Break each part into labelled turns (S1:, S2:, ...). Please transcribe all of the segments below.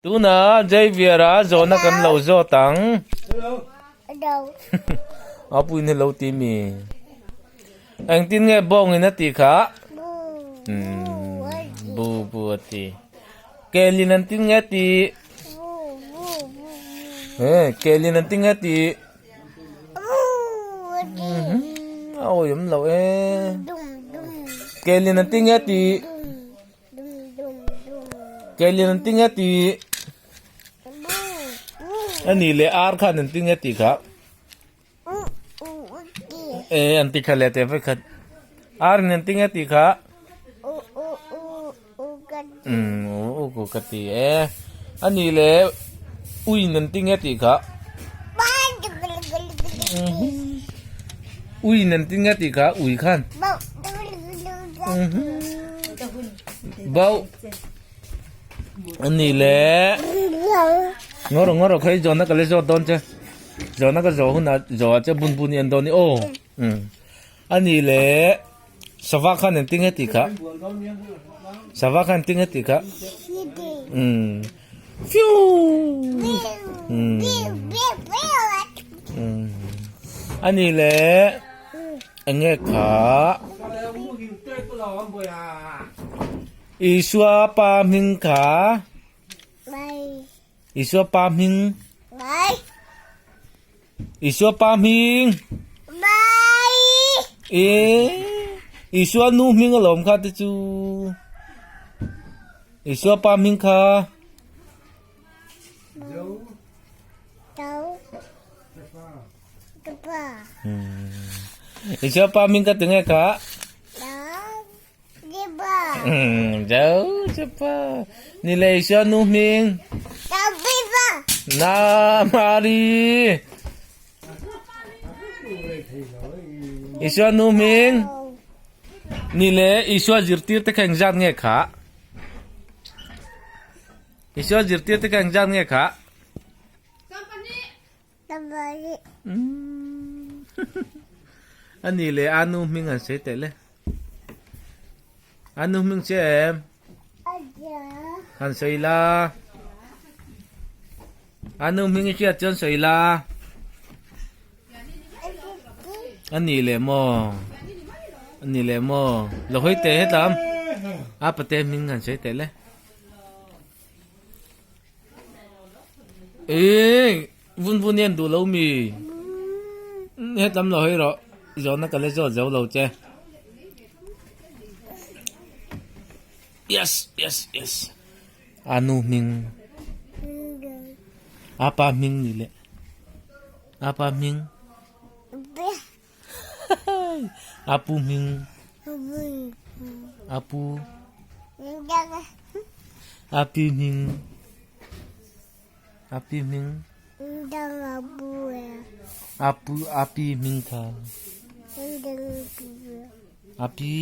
S1: Tuna Xavier-a zawhna kan lo zawt ang. A puiin hello ti mi. Engtin nge bawngin a tih kha? Bu bu a ti. Kelin an tin nge ti? Kelin an tin nge ti? A awih awm loh e. Kelin an tin nge ti? Keilian an ti nge ti a nih leh ar khan an ti nge tih kha e an ti kha leh teh vek khat ar in an ti nge tih kha umm u u ka ti e a nih leh ui in an ti nge tih kha ui in an ti nge tih kha ui khan. Bauh ani le ngawr ngawr khai zawhna ka le zawt dawn che zawhna ka zawh hunah zawh ah che bun bun i an dawn i aw ani le sava khan engtin nge tih kha sava khan engtin nge tih kha umm fiuuuu umm ani le. Enge kha? Isua pa hming kha? Isua pa hming? Isua pa hming? E Isua nu hming alawm kha te chu. Isua pa hming kha? Isua pa hming ka ti nge kha? Josefa. Ni le Isua nu hming? Na Mari. Isua nu hming? Ni le Isua zirtir te kha engzat nge kha? Isua zirtir te kha engzat nge kha? A ni le a nu hming an sawi teh le. A nu hming che em? Han sawi la. A nu hming i hriat chuan sawi la. A ni le maw? A ni le maw? Lo hawi teh hetlam. A pate hming han sawi teh le. Eee vun vun hian duh lo mi hetlam lo hawi rawh zawhna ka la zawt zo lo che yes yes yes a nu hming a pa hming ni leh a pa hming a pu hming a pu a pi hming a pi hming a pu a pi hming kha a pi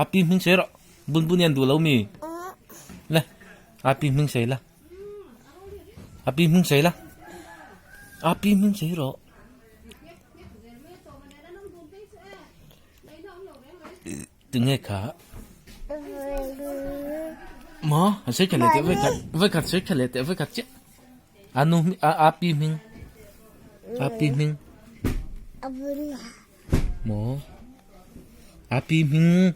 S1: a pi hming sawi rawh bun bun hian duh lo mi le a pi hming sawi la a pi hming sawi la a pi hming sawi rawh tinge kha maw a sawi kha leh teh vawikhat vawikhat sawi kha leh teh vawikhat chiah a nu hming a pi hming a pi hming Maw? A pi hming?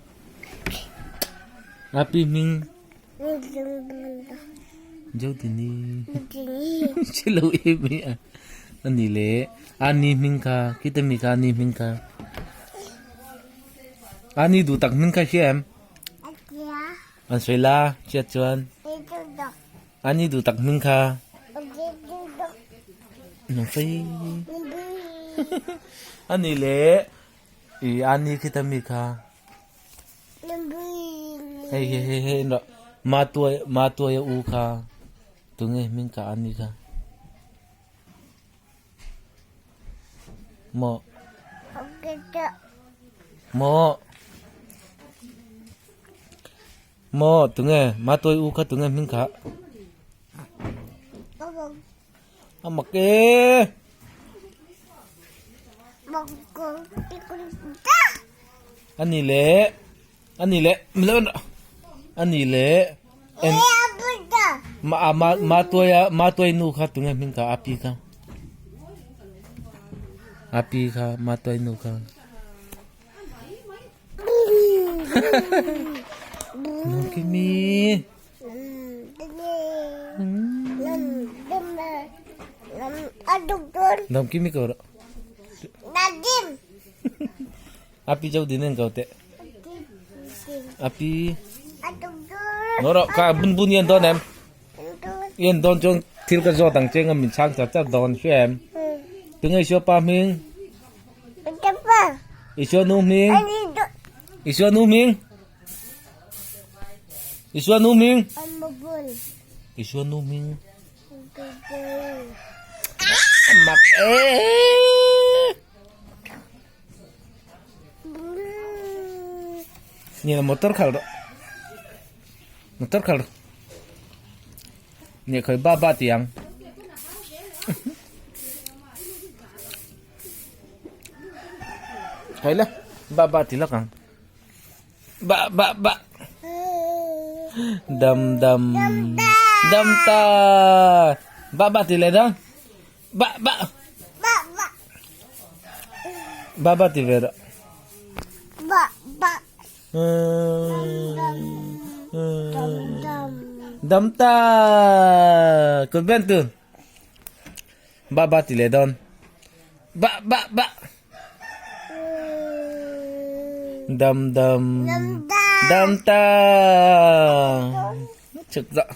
S1: A pi hming? Jodini. Chilo e mi a. Ani le ani hming kha kita mi kha ani hming kha. Ani du tak hming kha hria em? An sawi la chiat chuan. Ani du tak hming kha. Nung fei. Ani le i ani khi ta mi kha. Hei hei hei hei no ma tuai ma tuai u kha. Tu nge hming ka ani kha. Mo. Mo. Maw tunge Matuai u kha tunge hming kha a mak e ani le ani le milo ani le en. Ma a ma ma tuai a ma tuai nu kha tunge hming kha api kha. Api kha ma tuai nu kha. Kimi. Dam kimi ko ro. Api jau dinen kau te. Api. Ngoro ka bun bun yen don em. Yen don chuan thil ka zawt ang che nga min chhang chat chat dawn hria em. Tunge Isua pa hming? Isua nu hming? Isua nu hming? Isua nu hming? Isua nu hming? Mak e. Ni la motor khal rawh. Motor khal rawh. Ni khoi ba ba ti ang. Khoi la ba ba ti lak ang. Ba ba ba. Dam dam. Dam ta. Ba ba ti le dam. Ba ba.
S2: Ba ba.
S1: Ba ba ti ve rawh.
S2: Ba ba. Dam dam.
S1: Dam ta. Kut ben tu. Ba ba ti leh dawn. Ba ba ba. Dam dam.
S2: Dam ta.
S1: Dam ta. Chuk zawh.